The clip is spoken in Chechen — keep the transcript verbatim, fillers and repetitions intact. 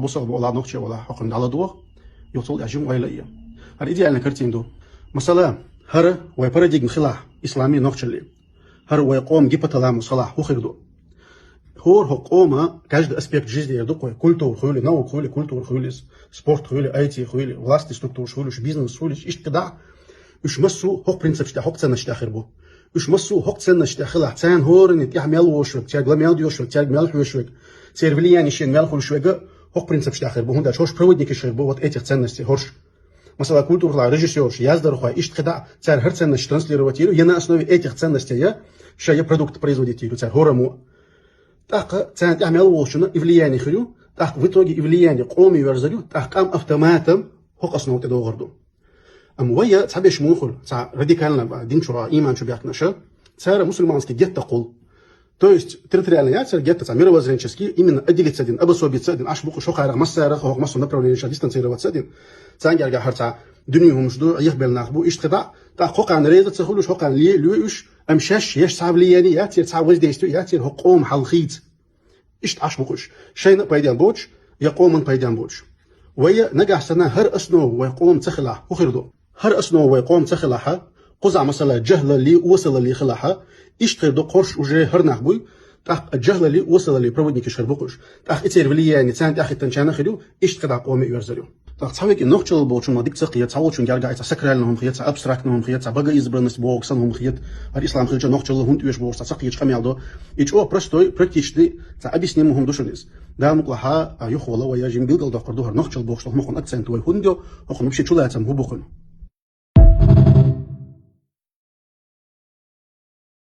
Бусалба вала, нохчи вала, хӀокхунна дӀаладогӀа, юха цул тӀехьа жим вайла а. ХӀара идеальная картина ду. Масала, хӀара вай парадигма хилахь ислами нохчалли. ХӀара вай къома гипоталамус хилахь, хӀу хир ду? ХӀора хӀокху къома каждый аспект жизни яр ду кхой, культура хуьлий, наука хуьлий, культура хуьлий, спорт хуьлий, ай ти хуьлий, властный структураш хуьлий, бизнес хуьлий, иштта кхидӀа, уьш массо а хӀокху принципаш тӀехь, хӀокху ценносташ тӀехь хир бу. Уьш массо а хӀокху ценносташ тӀехь хилахь, царна хӀоранна тӀехь мел вогӀуш верг, цаьрга ла мел доьшуш верг, цаьрга мел хьоьжуш верг, церан влияние шена мел хуьлуш верг, хӀокху принципаш тӀехь хир бу, хӀунда аьлча хӀорш проводникаш хир бу, вот этих ценностей хӀорш. Масала, культура хилахь, режиссёраш, яздархой, иштта кхидӀа, цара хӀара ценность транслировать йийр ю, я на основе этих ценностей я ша я продукт производить йийр ю цара хӀораммо. ТӀаккха царна тӀехь мел вогӀучунна и влияние хир ю, тӀаккха в итоге и влияние къоме верзар ю, тӀаккха къам автоматом хӀокху основа тӀе догӀур ду. Амма вай цхьаберш муха хуьлу, цхьа радикально дин чу, иман чу баьхкинарш, цара мусульманский гетто кхуллу. То есть территориально яцара гетто, цхьа мировоззренческий, именно отделиться а дина, обособиться а дина, Ӏаш бу-кх уьш хӀокхарах массарах, хӀокху массо а направленешкара дистанцироваться а дина. Царна гергахь хӀара цхьа дуьне хӀумаш ду, Ӏехбелла нах бу, иштта кхидӀа, тӀаккха хӀокхарна реза ца хуьлуш, хӀокхарна ле-, лоьй уьш, амма шаьш еш цхьа влияние яцара, цхьа воздействие яцара хӀокху къоман хьал хийца. Иштта Ӏаш бу-кх уьш. Шайна а пайденна боцуш, я къоманна пайденна боцуш. Вай нагахь санна хӀара основа вай къоман ца хилахь, хӀу хир ду? ХӀара основа вай къоман ца хилахь, кхузахь масала жахӀлалли, осалалли хилахь, иштта хир ду-кх хӀорш уже хӀара нах буй, тӀаккха жахӀлалли, осалалли проводникаш хир бу-кх уьш. ТӀаккха и церан влияние царна тӀехь хӀиттинчарна хир ю, иштта кхидӀа къоме а верзар ю. ТӀаккха цхьа веке нохчалла бохучунна ма дика ца кхета, цхьаволчунна герга а цхьа сакрална хӀума хета, цхьа абстрактна хӀума хета, цхьа богоизбранность боху санна хӀума хета, хӀара ислам хилча нохчалла хӀунда оьшу бохуш цхьа ца кхеташ къамел до. И чӀогӀа простой, практичный, цхьа объяснимо хӀума ду шуна иза. Дала мукъалахь, а, юхавала вай жима билгалдоккхур ду хӀара нохчалла бохуш долу хӀуманна акцент вай хӀунда йо, хӀокхуьнан вообще чулацам хӀун бу кхуьнан.